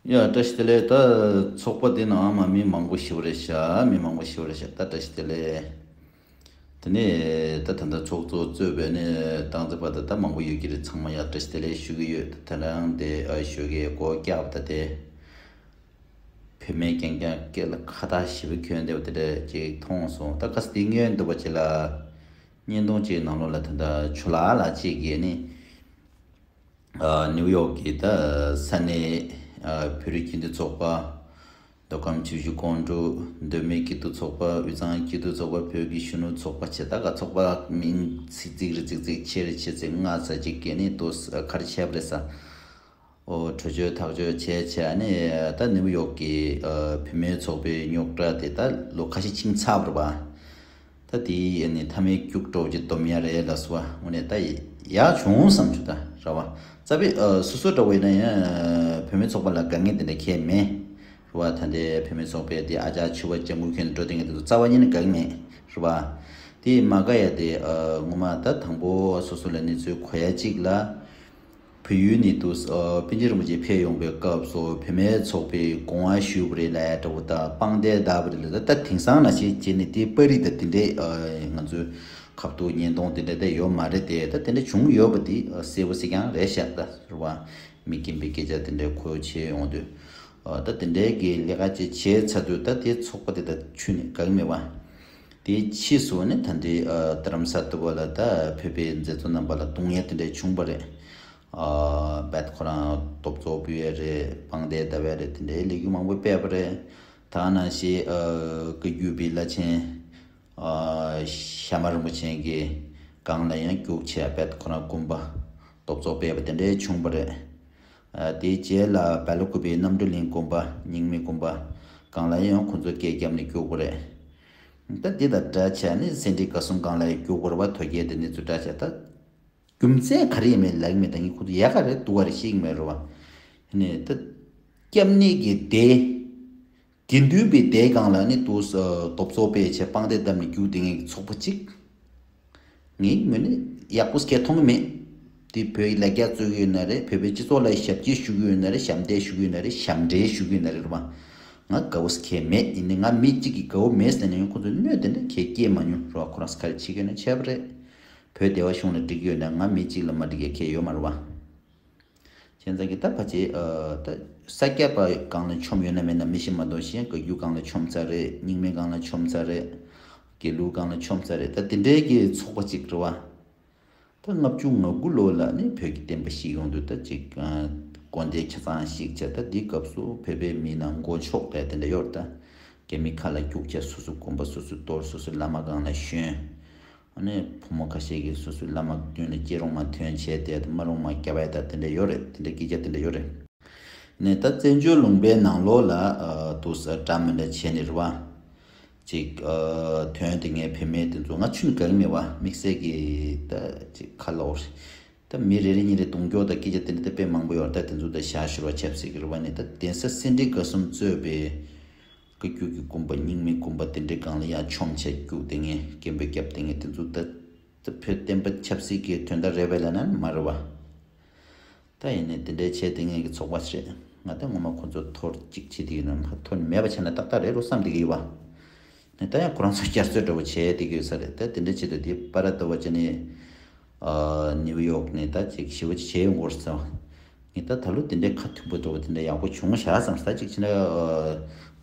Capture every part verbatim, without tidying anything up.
ཡ་བཀྲ་ཤིས་བདེ་ལེགས། ད་ཚོགས་པ་འདི་ནང་མ་མི་མང་པོ་ཞེ་པོ་རེད་ཤག་མི་མང་པོ་ཞེ་པོ་རེད་ཤག་ད་བཀྲ་ཤིས་བདེ་ལེགས། དེ་ནས་ད་ད་ལྟ་ཚོགས་གཙོ་གཙོས་པའི་ནས་སྟངས་འཛིན་པ་ད་ད་མང་པོ་ཡོད་ཀྱི་རེད། ཚང་མ་ཡ་བཀྲ་ཤིས་བདེ་ལེགས་ཞུ་གི་ཡོད། ད་ད་རང་དེ་ཨ་ཞོགས་ཀས་སྒོ་བཀྱགས་པ་ད་དེ། བུད་མེད་རྐྱང་རྐྱང་སྐད་ལ་ཁ་བཏགས་ཞེ་པོ་གྱོན་བསྡད་པ་དེ་འདྲ་ཅིག་མཐོང་སོང་། ད་ཁ་སང་དེ་སྔོན་འདུག་པ་ཅིག་ལ་བརྙན་ཐུང་ཅིག་ནང་ལོགས་ལ་ད་ལྟ་ཆུ་ལག་ལགས་ཅིག་གིས་ནི། ཨ་ནིའུ་ཡོག་གི་ད་ས་གནས་ཨ་བོད་རིགས་སྤྱི་མཐུན་ཚོགས་པ། མདོ་ཁམས་ཆུ་བཞི་ཀོང་སྤྲུགས་མདོ་སྨད་སྐྱིད་སྡུག་ཚོགས་པ། དབུས་གཙང་སྐྱིད་སྡུག་ཚོགས་པ། བོད་ཀྱི་གཞོན་ནུ་ཚོགས་པ་བྱས། ད་ག་ཚོགས་པ་མིང་ཚིག་ཚིག་རེ་ཚིག་ཚིག་ཆེ་རེ་ཆེ་ཚིག་ལྔ་ཙམ་ཅིག་གིས་ནི་ཏོག་ཙམ་ག་རེ་བྱས་པ་རེད་ཟེར། ཨོ་གྲོས་ཆོད་ཐག་གཅོད་བྱས་བྱས་ནས་ད་ནིའུ་ཡོག་གི་ཨ་བུད་མེད་ཚོགས་པའི་རྙོག་དྲ་དེ་ད་ལོ་ཁ་ཤས་ཕྱིན་ཚར་བ་རེད་པ། ད་དེ་ནི་མཐའ་མའི་རྒྱུགས་སྤྲོད་ཀྱི་སྡོམ་ཡ་རེད་ལ་སོ་བ་དངོས་གནས་ད་ཡག་བྱུང་བསམ་བྱུང་། ད་ར་བ་རྩ་བའི་ཨ་སོ་སོ་འདྲ་བོ་ཡིན་ན་ཡང་བུད་མེད་ཚོགས་པ་ལ་དགའ་ངེས་དེ་འདྲ་ཁྱད་མེད་ར་བ། ད་ལྟའི་བུད་མེད་ཚོགས་པའི་དེ་ཨ་ཅག་ཕྱུ་པ་ལྗང་གུ་གྱོན་འགྲོ་དེ་ངས་དེ་ཚོ་རྩ་བ་ཉིད་ནས་དགའ་གི་མེད་ར་བ། དེ་མ་དགའ་ཡ་དེ་ཨ་ངོ་མ་ད་དང་པོ་སོ་སོ་ལ་གནས་ཚུལ་གོ་ཡ་གཅིག་ལ། བལ་ཡུལ་ནས་དུ་ཨ་པཎ་ཆེན་རིན་པོ་ཆེ་ཕེབས་ཡོང་པའི་སྐབས་སུ་བུད་མེད་ཚོགས་པའི་དགོངས་པ་ཞུས་པ་རེད་ལབ་ཡ་འདྲ་བོ་དང་། དཔང་རྟགས་བཏགས་པ་རེད་ལབ། ད་ད་དེང་སང་ནང་བཞིན་བྱས་ནས་དེ་པར་རིས་དང་དེ་འདྲའི་ཨ་ང་ཚོའི་ཁ་ཐུག་བརྙན་ཐུང་དེ་འདྲ་ད་ཡོད་མ་རེད་དེ། ད་དེ་འདྲ་བྱུང་ཡོད་པ་དེ་ཨ་གསལ་པོ་གསལ་རྐྱང་རེད་ཤག་ད་རེད་བ། མི་རྒན་པའི་སྐད་ཆ་དེ་འདྲ་ཁོ་བྱས་ཡོང་དུས་ཨ་ད་དེ་འདྲའི་གི་ལས་ཀ་ཅིག་བྱས་ཚར་དུས་ད་དེ་ཚོགས་པ་དེ་ད་ཁྱོན་ནས་དགའ་གི་མེད་བ། དེའི་ཕྱིས་སུ་ནི་ད་ལྟའི་ཨ་རྡ་རམ་ས་ལ་དུ་བ་ལ་ད་བོད་པའི་མཛད་གཙོ་རྣམ་པ་ལ་རྡུང་ཡ་དེ་འདྲ་བྱུང་བ་རེད། ཨ་རྦད་ཁོ་རང་རྡོབ་ཚོགས་ཕུལ་ཡ་རེད། དཔང་རྟགས་བཏབ་ཡ་རེད། དེ་འདྲའི་ལས་འགུལ་མང་པོ་སྤེལ་བ་རེད། ད་ནང་བཞིན་ཨ་བཀའ་བརྒྱུད་པའི་བླ་ཆེན་ཨ་ཞྭ་དམར་རིན་པོ་ཆེ་གི་སྒང་ལ་ཡང་རྒྱུགས་བྱས་རྦད་ཁོ་རང་དགོན་པ་རྡོབ་ཚོགས་སྤེལ་བ་དེ་འདྲའི་བྱུང་བ་རེད། ཨ་དེའི་རྗེས་ལ་བལ་ལ་ཀུ་པའི་རྣམ་གྲོལ་གླིང་དགོན་པ་རྙིང་མའི་དགོན་པ་སྒང་ལ་ཡང་ཁོང་ཚོ་སྐད་བརྒྱབ་ནས་རྒྱུགས་པ་རེད། ད་འདི་དང་འདྲ་བྱས་ནས་སེ་འབྲས་དགའ་གསུམ་སྒང་ལ་ཡང་རྒྱུགས་པ་རེད་བ། དོལ་རྒྱལ་དེ་གནས་ཚུལ་འདྲ་བྱས། ད་རྒྱུ་མཚན་ག་རེ་ཡིན་མིན་ལབ་ཀྱི་མེད། ད་ངས་ཁོ་ཚོ་ཡག་ག་རེད་སྡུག་ག་རེད་ཤེས་ཀྱི་མེད་རེད་བ། ནས་ད་སྐྱབས་གནས་ཀྱི་སྡེ། དགེ་འདུན་པའི་སྡེ་སྒང་ལ་ནི་དུ་རྡོབ་ཚོགས་སྤེལ་བྱས་དཔང་རྟགས་བཏབ་ནས་རྒྱུགས་དེ་ངའི་ཚོགས་པ་གཅིག་ངའི་ངོས་ནས་ཡག་པོ་སྐད་མཐོང་གི་མེད། དེ་བོད་ཀྱི་ལ་རྒྱ་རྩོད་ཀྱི་ཡོད་ན་རེད། བོད་པའི་སྤྱི་ཚོགས་ལ་ཞབས་ཕྱི་ཞུ་གི་ཡོད་ན་རེད། ཞབས་འདེགས་ཞུ་གི་ཡོད་ན་རེད། ཞབས་འདྲེན་ཞུ་གི་ཡོད་ན་རེད་རེད་བ། ང་དགའ་བོ་སྐད་མེད། ཡིན་ནའི་ང་མི་གཅིག་གིས་དགའ་བོ་མེད་ཟེར་ནས་ཡང་ཁོ་ཚོས་གནོད་དེ་འདྲ་གས་སྐྱེས་མ་མྱོང་རེད་བ། ཁོ་རང་ཚོ་ག་རེ་བྱེད་ཀྱི་ཡོད་ན་བྱས་པ་རེད། བོད་བདེ་བ་གཞུང་ལ་འགྲིག་གི་ཡོད་ན་ང་མི་གཅིག་ལ་མ་འགྲིག་ཡ་གས་ཡོད་མ་རེད་བ། བྱས་ཙང་གི་ད་ཕལ་ཆེར་ཨ་ད་ས་སྐྱ་པ་སྒང་ལ་མཆོངས་ཡོད་ན་མེད་ན་མི་ཤེས། མ་གཏོགས་གཞན་བཀའ་བརྒྱུད་སྒང་ལ་མཆོངས་ཚར་རེད། རྙིང་མའི་སྒང་ལ་མཆོངས་ཚར་རེད། དགེ་ལུགས་སྒང་ལ་མཆོངས་ཚར་རེད། ད་དེ་འདྲའི་གི་ཚོགས་པ་གཅིག་རེད་བ། ད་ལྔ་བཅུ་ང་དགུ་ལོ་ལ་ནི་བོད་ཀྱི་བསྟན་པ་ཞིག་ཡོང་དུས་ད་ཅིག་ཨ་དགོན་སྡེ་ཆ་ཚང་ཞིག་བྱས། ད་འདི་སྐབས་སུ་བོད་པའི་མི་ནང་མགོ་ཕྱོགས་ཏེ་དེ་འདྲ་ཡོད་རེད། ད་རྒྱ་མི་ཁ་ལ་རྒྱུགས་བྱས། སོ་སོ་དགོན་པ་སོ་སོ་གཏོར། སོ་སོ་བླ་མ་སྒང་ལ་ཞོན། ཨ་ནི་ཕོ་མོ་ཁ་ཤས་ཀྱིས་སོ་སོའི་བླ་མ་མདུན་ལ་སྐྱེལ་རོགས་མ་ཐོན་བྱས་ཏེ་དམའ་རོགས་མ་རྒྱབ་ཡ་ད་དེ་འདྲ་ཡོད་རེད། དེ་འདྲ་སྐད་ཆ་དེ་འདྲ་ཡོད་རེད། ནས་ད་བཙན་བྱོལ་ལུང་པའི་ནང་ལོགས་ལ་ཨ་དུ་ས་འདྲ་མི་འདྲ་བྱས་ནས་རེད་བ། ཅིག་ཨ་དོན་དེ་ངའི་བུད་མེད་དེ་ཚོ་ང་ཆུན་གང་མེད་བ། དམིགས་བསལ་གྱི་ད་ཅིག་ཁ་ལོ་རེད། ད་མི་རེ་རེ་གཉིས་རེ་རྡུང་སྐྱོར་དང་སྐད་ཆ་དེ་འདྲ་ད་དཔེ་མང་པོ་ཡོད་རེད། ད་དེ་ཚོ་ད་ཞག་ཤོར་བ་ཆབ་སྲིད་ཀྱི་རེད་བ། ནས་ད་གདན་ས་སེ་འབྲས་དགའ་གསུམ་གཙོས་པའི་བཀའ་བརྒྱུད་ཀྱི་དགོན་པ་རྙིང་མའི་དགོན་པ་དེ་འདྲའི་སྒང་ལ་ཡར་མཆོངས་བྱས་རྒྱུགས་དེ་ངས་སྐད་འབོད་བརྒྱབ་དེ་ངས་དེ་ཚོ་ད་ད་བོད་བསྟན་པ་ཆབ་སྲིད་ཀྱི་དོན་དག་རེད་པས་ལབ་ན་མ་རེད་བ། ད་ཡིན་ནའི་དེ་འདྲའི་བྱས་དེ་ངས་ཀྱི་ཚོགས་པ་ཞིག་རེད། ང་ད་ངོ་མ་ཁོ་ཚོ་འཐོར་ཅིག་བྱེད་དེ་ཡིན་ན་མ་འཐོར་ནས་མེད་པ་བྱས་ན་ཏག་ཏག་རེད་འགྲོ་བསམ་དེ་གི་ཡོད་བ། ནས་ད་ཡང་ཁོ་རང་ཚོ་བསྐྱར་གསོ་འདྲ་པོ་བྱས་དེ་གི་ཡོད་ས་རེད། ད་དེ་འདྲ་བྱེད་དུས་དེ་པ་ར་ཏོ་བ་ཅི་ནས་ཨ་ནིའུ་ཡོག་ནས་ད་ཅིག་ཞི་བ་ཅིག་བྱས་ཡོང་དགོས་ས། ངས་ད་ད་ལོ་དེ་འདྲའི་ཁ་མཐུན་པོ་འདྲ་པོ་དེ་འདྲ་ཡག་པོ་བྱུང་ཤག་བསམ། ད་ཅིག་བྱས་ན་ཨ་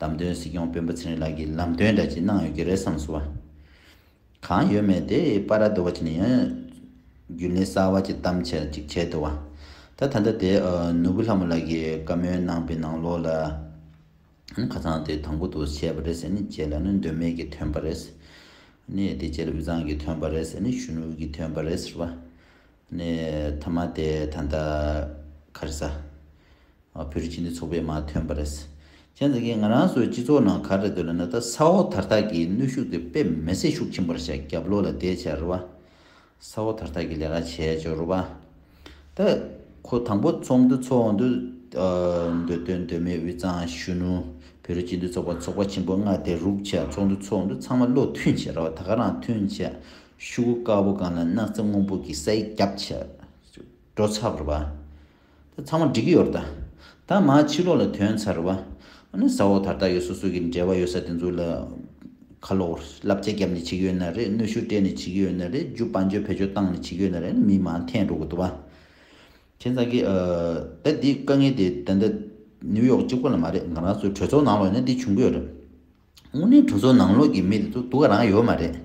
བདམས་ཐོན་སྲིད་སྐྱོང་སྤེན་པ་ཚེ་རིང་ལགས་ཀྱིས་ལམ་སྟོན་འདྲ་ཅིག་གནང་ཡོད་ཀྱི་རེད་བསམ་སོང་བ། གང་ཡོད་མེད་དེ་པ་ར་འདྲ་པོ་ཅི་ནས་ཡང་རྒྱུན་ལས་གསར་པ་ཅིག་བདམས་བྱས་ཅིག་བྱས་འདུག་བ། ད་ད་ལྟ་དེ་ཨ་ནོར་བུ་ལྷ་མོ་ལགས་ཀྱིས་བཀའ་མོལ་གནང་པའི་ནང་ལོགས་ལ། ཁ་སང་དེ་དང་པོ་དུ་བྱས་པ་རེད་ཟེར་ནས་རྗེས་ལ་ནི་མདོ་སྨད་ཀྱི་ཐོན་པ་རེད། ནི་དེ་རྗེས་ལ་དབུས་གཙང་གི་ཐོན་པ་རེད་ཟེར་ནས་གཞོན་ནུ་གི་ཐོན་པ་རེད་ཟེར་བ། ནི་མཐའ་མ་དེ་ད་ལྟ་ག་རེ་ཟ། ཨ་བོད་རིགས་སྤྱི་མཐུན་ཚོགས་པས་མར་ཐོན་པ་རེད། བྱས་ཙང་གི་ང་རང་ཚོའི་སྤྱི་ཚོགས་ནང་ག་རེ་འདུག་ལབ་ན་ད་ས་འོག་དར་ཐག་གི་གནོན་ཤུགས་དེ་དཔེ་མི་སྲིད་ཤུགས་ཆེན་པོ་རེད་ཤག་རྒྱབ་ལོགས་ལ་བསྡད་བྱས་རེད་བ། ས་འོག་དར་ཐག་གི་ལས་ཀ་བྱས་ཆོག་རེད་བ། ད་ཁོ་དང་པོ་ཚོགས་འདུ་ཚོགས་འོང་དུས་ཨ་མདོ་སྟོད་མདོ་སྨད་དབུས་གཙང་གཞོན་ནུ་བོད་རིགས་སྤྱི་མཐུན་ཚོགས་པ་ཚོགས་པ་ཆེན་པོ་ལྔ་དེ་རུག་བྱས་ཚོགས་འདུ་ཚོགས་འོང་དུས་ཚང་མ་བློ་མཐུན་བྱས་རེད་བ། ད་ག་རང་མཐུན་བྱས་ཤོག་གུ་དཀར་པོ་སྒང་ལ་སྣག་ཚ་སྔོན་པོ་གི་ས་ཡིག་བརྒྱབ་བྱས་འགྲོ་ཚར་བ་རེད་བ། ད་ཚང་མ་འགྲིག་གི་ཡོད་རེད། ད་ ད་མར་ཕྱི་ལོགས་ལ་ཐོན་ཚར་བ། ཨ་ནི་ས་འོག་དར་ཐག་གི་སོ་སོ་གི་འབྲེལ་བ་ཡོད་ས་དེ་ཚོ་ལ་ཁ་ལོ་བསླབ་བྱ་བརྒྱབ་ནས་བྱེད་ཀྱི་ཡོད་ན་རེད། གནོན་ཤུགས་སྤྲད་ནས་བྱེད་ཀྱི་ཡོད་ན་རེད། རྒྱུ་དཔལ་འབྱོར་བེད་སྤྱོད་བཏང་ནས་བྱེད་ཀྱི་ཡོད་ན་རེད། མི་མར་འཐེན་འགྲོ་གི་འདུག་བ། བྱས་ཙང་གི་ཨ། ད་འདི་དཀའ་ངལ་དེ་ད་ལྟ་ནིའུ་ཡོག་གཅིག་པོ་ལ་མ་རེད། ང་རང་ཚོའི་གྲོས་ཚོགས་ནང་ལོགས་ནས་འདི་བྱུང་གི་ཡོད་རེད། དངོས་གནས་གྲོས་ཚོགས་ནང་ལོགས་ཀྱི་མི་དེ་ཚོ་སྡུག་ག་རང་ཡོད་མ་རེད།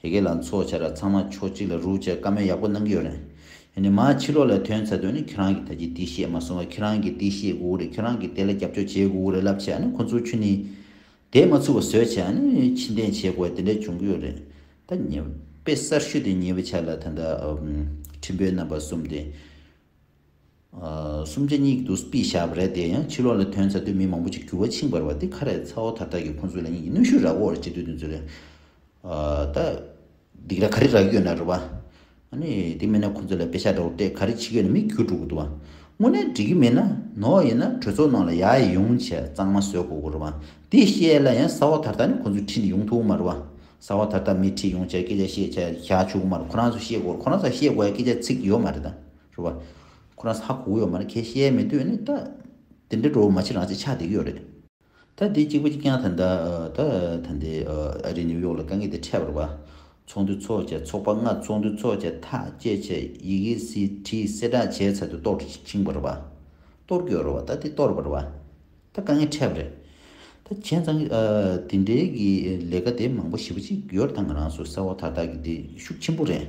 དེ་གའི་ལ་ཚོགས་བཅར་ཚང་མ་ཕྱོགས་གཅིག་ལ་རུག་བྱས་བཀའ་མོལ་ཡག་པོ་གནང་གི་ཡོད་རེད། ཡིན་ནའི་མར་ཕྱི་ལོགས་ལ་ཐོན་ཚར་དུས་ནི་ཁྱེད་རང་གིས་ད་ཅི་འདི་བཤད་མ་སོང་བ། ཁྱེད་རང་གིས་འདི་བཤད་དགོས་རེད། ཁྱེད་རང་གིས་དེ་ལ་རྒྱབ་སྐྱོར་བྱེད་དགོས་རེད་ལབ་བྱས། ཨ་ནི་ཁོ་ཚོ་ཁྱོན་ནས་དེ་མ་ཚུགས་པ་བཟོས་བྱས། ཨ་ནི་ཕྱིར་འཐེན་བྱེད་དགོས་དེ་འདྲ་བྱུང་གི་ཡོད་རེད། ད་ཉེ་དཔེ་གསར་ཤོས་དེ་ཉེ་བའི་ཆར་ལ་ད་ལྟ་ཨམ། ཁྲིམས་དཔོན་རྣམ་པ་གསུམ་དེ། ཨ། གསུམ་ཆ་གཉིས་ཀྱི་དུས་སྤི་བཞག་པ་རེད། དེ་ཡང་ཕྱི་ལོགས་ལ་ཐོན་ཚར་དུས་མི་མང་པོ་ཅིག་འགྱུར་བ་ཕྱིན་པ་རེད་བ། དེ་ག་རེ་ས་འོག་དར་ཐག་གི་ཁོང་ཚོ་ལ་གནོན་ཤུགས་རག་གི་ཡོད་རེད། བྱེད་དུས་དེ་ཚོ་ལ། ཨ། ད་སྡིགས་ར་ག་རེ་རག་གི་ཡོད་ན་རེད་བ། ཨ་ནི་དེ་མིན་ན་ཁོང་ཚོ་ལ་པེ་ཤག་འདྲ་བོ་སྤྲད་ག་རེ་བྱེད་ཀྱི་ཡོད་ན་མི་འགྱུར་འགྲོ་གི་འདུག་བ། དངོས་གནས་འགྲིག་གི་མེད་ན་ནོར་ཡིན་ན་གྲོས་ཚོགས་ནང་ལ་ཡར་ཡོང་བྱས་གཙང་མ་བཟོ་དགོས་ཀྱི་རེད་བ། དེ་བཤད་ལ་ཡང་ས་འོག་དར་ཐག་ནི་ཁོང་ཚོ་ཁྲིད་ནས་ཡོང་ཐུབ་ཀྱི་མ་རེད་བ། ས་འོག་དར་ཐག་མི་ཁྲིད་ཡོང་བྱས་སྐད་ཆ་བཤད་བྱས་བཞག་ཆོག་གི་མ་རེད། ཁོ་རང་ཚོ་བཤད་དགོས། ཁོ་རང་ཚོ་བཤད་དགོས་ཡ་སྐད་ཆ་ཚིག་ཡོད་མ་རེད་ད། རེད་བ། ཁོ་རང་ཚོ་ཧ་གོ་གི་ཡོད་མ་རེད། ཁྱེད་བཤད་མི་འདོད་ནི་ད། དེ་འདྲ་འགྲོ་མ་བྱེད་རང་བྱེད་ཆགས་བསྡད་ཀྱི་ཡོད་རེད། ད་དེ་གཅིག་པ་གཅིག་རྐྱང་ད་ལྟ་ད་ད་ལྟའི་ཨ་རི་ནིའུ་ཡོག་ལ་དཀའ་ངལ་དེ་འཕྲད་པ་རེད་བ། ཚོགས་འདུ་ཚོགས་བྱས། ཚོགས་པ་ལྔ་ཚོགས་འདུ་ཚོགས་བྱས། ཐག་བཅད་བྱས། ཡི་གེ་ཟིག་བྲིས་གསལ་བསྒྲགས་བྱས་ཚར་དུས་གཏོར་ཕྱིན་པ་རེད་བ། གཏོར་གྱི་ཡོད་རེད་བ། ད་དེ་གཏོར་བ་རེད་བ། ད་དཀའ་ངལ་འཕྲད་པ་རེད། ད་བྱས་ཙང་ཨ་དེ་འདྲའི་གི་ལས་ཀ་དེ་མང་པོ་ཞེ་པོ་ཅིག་ཡོད་རེད། ད་ང་རང་ཚོ་ས་འོག་དར་ཐག་གི་དེ་ཤུགས་ཆེན་པོ་རེད།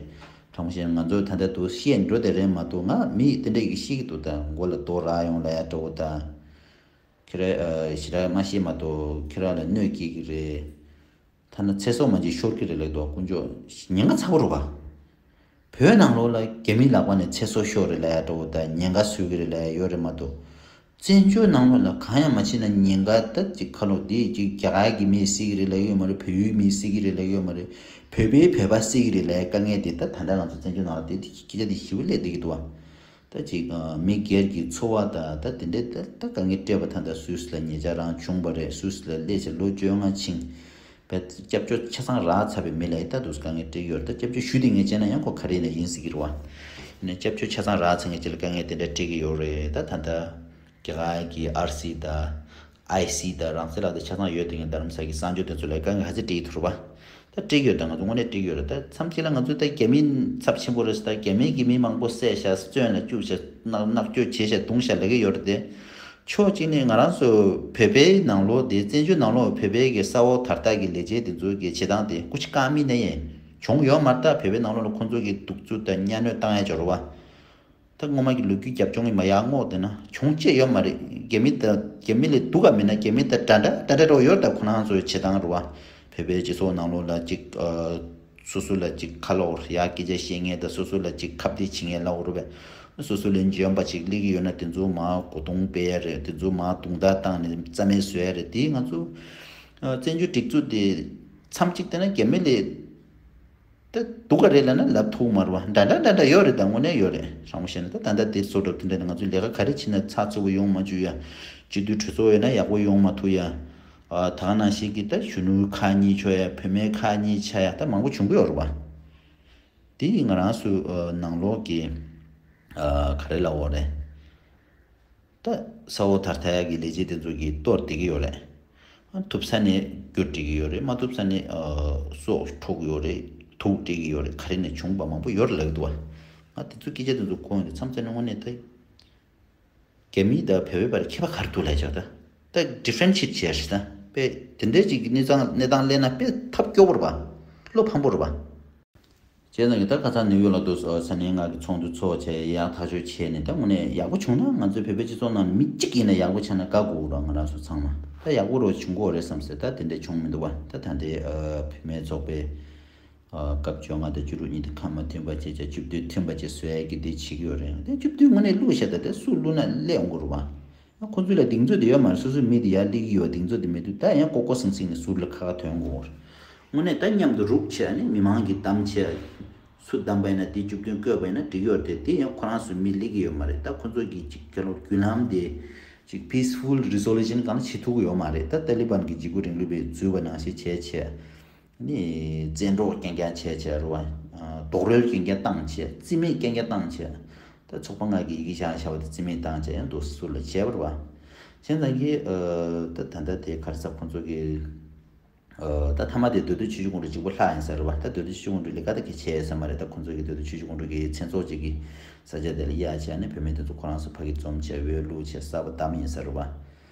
དྲང་པོ་བཤད་ན་ང་ཚོ་ད་ལྟ་དུ་བཤད་འགྲོ་དེ་རེད་མ་གཏོགས། ང་མི་དེ་འདྲ་གི་ཤེས་ཀྱི་འདུག་ད་མགོ་ལ་རྡོ་རག་ཡོང་ལབ་ཡ་འདྲ་བོ་ད། ཁྱེད་རང་ཨ་ཞེ་དྲག་མ་ཤེས་མ་གཏོགས་ཁྱེད་རང་ལ་གནོད་སྐྱེལ་གྱི་རེད། ཐ་ན་ཚེ་སྲོག་མ་གཅིག་ཤོར་གྱི་རེད་ལབ་འདུག་དཀོན་མཆོག་ཉེན་ཁ་ཚ་པོ་རེད་བ། བོད་ནང་ལོགས་ལ་རྒྱ་མི་ལག་པ་ནས་ཚེ་སྲོག་ཤོར་རེད་ལབ་ཡ་འདྲ་བོ་དང་། ཉེན་ཁ་བཟོ་གི་རེད་ལབ་ཡ་ཡོད་རེད་མ་གཏོགས། བཙན་བྱོལ་ནང་ལོགས་ལ་གང་ཡང་མ་བྱས་ན་ཉེན་ཁ་ད་ཅིག་ཁ་ལོ་དེ་ཅིག་རྒྱ་གར་གྱི་མིས་བསད་ཀྱི་རེད་ལབ་ཡོད་མ་རེད། བལ་ཡུལ་མིས་བསད་ཀྱི་རེད་ལབ་ཡོད་མ་རེད། བོད་པས་བོད་པ་བསད་ཀྱི་རེད་ལབ་ཡ་དཀའ་ངལ་དེ་ད་ད་ལྟ་ང་ཚོ་བཙན་བྱོལ་ནང་ལ་དེ་སྐད་ཆ་དེ་ཞེ་པོ་སླེབས་བསྡད་ཀྱི་འདུག་བ། ད་ཅིག་ཨ་མི་སྒེར་གྱི་འཚོ་བ་དང་ད་དེ་འདྲའི་ད་ད་དཀའ་ངལ་སྤྲད་པ་ད་ད་སུད་སི་ལ་ཉེ་ཆར་རང་བྱུང་བ་རེད། སུད་སི་ལ་སླེབས་བྱས་ལོ་བཅོ་ལྔ་ཕྱིན་པའི་སྐྱབས་བཅོལ་ཆ་ཚང་རག་ཚར་བའི་མི་ལ་ཡི་ད་དུ་དཀའ་ངལ་སྤྲད་ཀྱི་ཡོད་རེད། ད་སྐྱབས་བཅོལ་ཞུས་ཏེ་ངས་བྱས་ན་ཡང་ཁོ་ག་རེ་ཡིན་ན་ཡིན་ཟེར་གྱི་རེད་བ། ཡིན་ན་སྐྱབས་བཅོལ་ཆ་ཚང་རག་ཚར་མཁན་ཅིག་ལ་དཀའ་ངལ་དེ་འདྲ་སྤྲད་ཀྱི་ཡོད་རེད། ད་ད་ལྟ་རྒྱ་གར་གྱི་ཨར་སི་དང་ཨའི་སི་དང་རང་སྲིད་ལག་དེ་ཆ་ཚང་ཡོད་དེ་ངས་རྡ་རམ་ས་གི་གསར་འབྱོར་དེ་ཚོ་ལ་དཀའ་ངལ་ག་ཚོད་སྤྲད་ཀྱི་འདུག་རེད་བ། ད་སྤྲད་ཀྱི་ཡོད། ད་ང་ཚོ་དངོས་གནས་སྤྲད་ཀྱི་ཡོད་རེད། ད་མཚམས་གཅིག་ལ་ང་ཚོས་ད་རྒྱ་མི་ཚབས་ཆེན་པོ་རེད་ཟེར། ད་རྒྱ་མི་གིས་མི་མང་པོ་བསད་ཤག་བཙོན་ལ་བཅུག་ཤག་མནར་མནར་གཅོད་བྱས་ཤག་རྡུང་ཤག་ལབ་ཀྱི་ཡོད་རེད་དེ། ཕྱོགས་གཅིག་ནས་ང་རང་ཚོ་བོད་པའི་ནང་ལོགས་དེ་བཙན་བྱོལ་ནང་ལོགས་བོད་པའི་གི་ས་འོག་དར་ཐག་གི་ལས་བྱེད་དེ་ཚོ་གི་བྱེད་སྟངས་དེ་སྐུ་མཁྱེན་བཀའ་མི་ནས་ཡང་བྱུང་ཡོད་མ་རེད། ད་བོད་པའི་ནང་ལོགས་ལ་ཁོང་ཚོ་གི་གདུག་རྩུབ་དང་གཉའ་གནོན་བཏང་ཡ་ཅིག་རེད་བ། ད་སྔོན་མ་གི་ལོ་རྒྱུས་རྒྱབ་ལྗོངས་ཡིན་མ་ཡག་ངོ་བལྟས་ན་བྱུང་ཆེད་ཡོད་མ་རེད། རྒྱ་མི་ད་རྒྱ་མི་ལས་སྡུག་ག་མིན་ན་རྒྱ་མི་ད་འདྲ་འདྲ་འདྲ་འདྲ་འདྲ་བོ་ཡོད་རེད། ད་ཁོ་རང་ཚོའི་བྱེད་སྟངས་རེད་བ། བོད་པའི་སྤྱི་ཚོགས་ནང་ལོགས་ལ་ཅིག་ཨ་སོ་སོ་ལ་ཅིག་ཁ་ལོག་ཡ་སྐད་ཆ་བཤད་མཁན་དང་སོ་སོ་ལ་ཅིག་ཁ་གཏད་བྱེད་མཁན་ལབ་དགོས་རེད་པས། སོ་སོ་ལས་འཇོན་པ་ཅིག་སླེབས་ཀྱི་ཡོད་ན་དེ་ཚོ་མར་གོ་རྡུང་སྤེལ་ཡ་རེད། དེ་ཚོ་མར་རྡུང་རྡེག་བཏང་ནས་རྩ་མེད་བཟོ་ཡ་རེད། དེ་ང་ཚོ་ཨ་བཙན་བྱོལ་སྒྲིག་འཛུགས་དེ་མཚམས་གཅིག་བལྟས་ན་རྒྱ་མི་ལས་ད་སྡུག་ག་རེད་ལབ་ན་ལབ་ཐུབ་མ་རེད་བ། འདྲ་འདྲ་འདྲ་འདྲ་ཡོད་རེད། ད་དངོས་གནས་ཡོད་རེད། དྲང་པོ་བཤད་ན་ད་ད་ལྟ་དེ་བཟོ་འདྲ་དེ་འདྲ་ནི་ང་ཚོས་ལས་ཀ་ག་རེ་བྱེད་ན་ཚགས་ཚུད་པོ་ཡོང་མ་བཅུག་ཡ། སྤྱི་འཐུས་གྲོས་ཚོགས་ཡོད་ན་ཡག་པོ་ཡོང་མ་ཐུབ་ཡ། ཨ་ད་ག་ནང་བཞིན་གྱི་ད་གཞོན་ནུ་ཁག་གཉིས་ཆགས་ཡ། བུད་མེད་ཁག་གཉིས་ཆགས་ཡ། ད་མང་པོ་བྱུང་གི་ཡོད་རེད་བ། དེ་ཡིས་ང་རང་ཚོ་ཨ་ནང་ལོགས་ཀྱི་ཨ་ག་རེ་ལབ་དགོས་རེད། ད་ས་འོག་དར་ཐག་གི་ལས་བྱེད་དེ་ཚོ་གིས་གཏོར་བསྡད་ཀྱི་ཡོད་རེད། ཨ་ཐུབ་ས་ནས་བསྒྱུར་བསྡད་ཀྱི་ཡོད་རེད། མ་ཐུབ་ས་ནས་ཨ་སྲོག་འཕྲོག་གི་ཡོད་རེད། དུག་སྤྲད་ཀྱི་ཡོད་རེད། ག་རེ་ནས་བྱུང་པ་མང་པོ་ཡོད་རེད་ལབ་ཀྱི་འདུག་བ། ང་དེ་ཚོ་སྐད་ཆ་དེ་ཚོ་གོ་ཡོང་དུས་མཚམས་མཚམས་ནས་དངོས་གནས་ད་རྒྱ་མི་དང་བོད་པའི་བར་ཁྱད་པར་ག་རེ་འདུག་ལབ་ཆོག་ད་ད་differentiate་བྱས་ཤིག་ད་དཔེ་དེ་འདྲའི་ཅིག་གི་གནས་སྟངས་གནས་སྟངས་སླེབས་ན་དཔེ་ཐབས་སྐྱོ་པོ་རེད་པ། བློ་ཕམ་པོ་རེད་པ། བྱས་ཙང་གི་ད་ཁ་སང་ནིའུ་ཡོག་ལ་འདུག་ས་གནས་ལྔ་གི་ཚོགས་འདུ་ཚོགས་བྱས་ཡག་ཐག་ཆོད་བྱས་ནས། ད་དངོས་གནས་ཡག་པོ་བྱུང་ན་ང་ཚོའི་བོད་པའི་སྤྱི་ཚོགས་ནང་མི་གཅིག་ཡིན་ན་ཡག་པོ་ཆགས་ན་དགའ་དགོས་ར། ང་རང་ཚོ་ཚང་མ་ད་ཡག་པོ་རོ་བྱུང་གོ་རེད་བསམ་སོང་། ད་དེ་འདྲ་བྱུང་མི་འདུག་བ། ད་ད་ལྟའི་ཨ་བུད་མེད་ཚོགས་པའི་ཨ་སྐབས་བཅོ་ལྔ་དང་བཅུ་དྲུག་གཉིས་དེ་ཁ་མ་མཐུན་པ་བྱས་བྱས། བཅུ་བདུན་མཐུན་པ་བྱས་བཟོ་ཡ་གི་དེ་བྱེད་ཀྱི་ཡོད་རེད། དེ་བཅུ་བདུན་དངོས་གནས་བླུགས་བཞག་ད་དེ་སུ་བླུགས་ན་སླེབས་འོང་གི་རེད་བ། ཁོ་ཚོ་ལ་གདེང་ཚོད་དེ་ཡོད་མ་རེད། སོ་སོའི་མི་དེ་ཡར་སླེབས་ཀྱི་ཡོད། གདེང་ཚོད་དེ་མེད་དུས་ད་ཡང་ལྐོག་ལྐོག་སིང་སིང་ནས་ཟུར་ལ་ཁ་ཁ་ཐོན་དགོས། དངོས་གནས་ད་མཉམ་དུ་རུག་བྱས་ནས་མི་མང་གིས་གཏམ་བྱས། སུ་བདམས་པ་ཡིན་ན་དེ་བཅུ་བདུན་བསྐོས་པ་ཡིན་ན་འགྲིག་ཡོད་རེད་དེ། དེ་ཡང་ཁོ་རང་ཚོའི་མི་སླེབས་ཀྱི་ཡོད་མ་རེད། ད་ཁོ་ཚོ་གིས་ཅིག་ཁྱེད་ལོ་བརྒྱུད་ལམ་དེ་ཅིག་peaceful resolution་གང་བྱེད་ཐུབ་ཀྱི་ཡོད་མ་རེད། ད་ཏཱ་ལི་བན་གྱི་འཇིགས་སྐུལ་རིང་ལུགས་པས་འཛུལ་བ་ནང་བཞིན་བྱས་བྱས། ནི་བཙན་འཕྲོག་རྐྱང་རྐྱང་བྱས་བྱས་རེད་བ། རྡོག་རོལ་རྐྱང་རྐྱང་བཏང་བྱས། རྩིས་མེད་རྐྱང་རྐྱང་བཏང་བྱས། ད་ཚོགས་པ་ལྔ་གི་ཡི་གེ་བཞག་བཞག་པ་དེ་རྩིས་མེད་བཏང་བྱས་ཡང་འདུག་ཟུར་ལ་བྱས་པ་རེད་བ། བྱས་ཙང་གི་ཨ་ད་ད་ལྟ་དེ་ག་རེ་ཟེར་ཁོང་ཚོ་གི་ཨ་ད་མཐའ་མ་དེ་མདོ་སྟོད་ཆོས་བརྒྱུད་ཀོང་སྤྲུལ་གཅིག་པོ་ལྷག་ཡིན་ས་རེད་བ། ད་མདོ་སྟོད་ཆོས་བརྒྱུད་ཀོང་སྤྲུལ་ལས་ཀ་ད་གལ་ཆེ་ཡོད་ས་མ་རེད། ད་ཁོང་ཚོ་གི་མདོ་སྟོད་ཆོས་བརྒྱུད་ཀོང་སྤྲུལ་གི་མཚན་ཚོགས་ཅིག་གི་ས་ཆ་དེ་ལ་གཡར་བྱས་ནས་བུད་མེད་དེ་ཚོ་ཁོ་རང་ཚོ་ཕ་གི་འཛོམས་བྱས་འོས་བླུགས་བྱས་གསར་པ་བདམས་ཡིན་ས་རེད་བ།